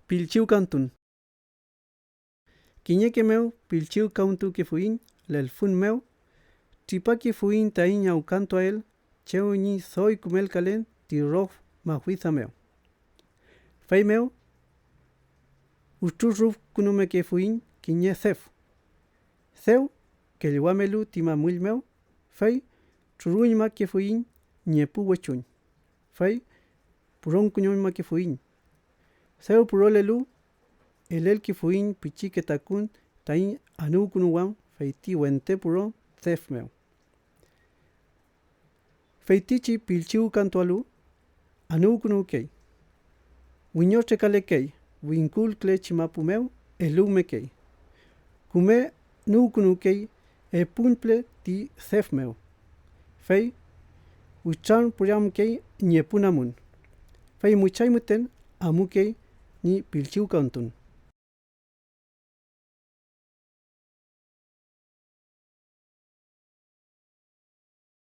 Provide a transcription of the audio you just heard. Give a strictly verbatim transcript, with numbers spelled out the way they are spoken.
Pillchiwkantun. Kiñeke mew pillchiwkantukefuiñ lelfün mew, tripakefuiñ taiñ awkantuael chew ñi doy kümelkalen ti rof mafwisa mew. Feymew wütrurufkünumekefuiñ kiñe def. Dew kellwamelu ti mamüll mew, fey truruñmakefuiñ ñi epu wechuñ, fey puronkuñmakefuiñ. Dew purolelu, elelkefuiñ pichike takun taiñ anuwkünuwam feyti wente puro def mew. Feytichi pillchiwkantualu, anuwkünuwkey, wiñotrakalekey wingkulkülechi mapu mew, eluwmekey, küme nüwkünuwkey epuñpüle ti def mew, fey witranpüramkey ñi epu namun, fey müchay müten amukey ñi pillchiwkantun.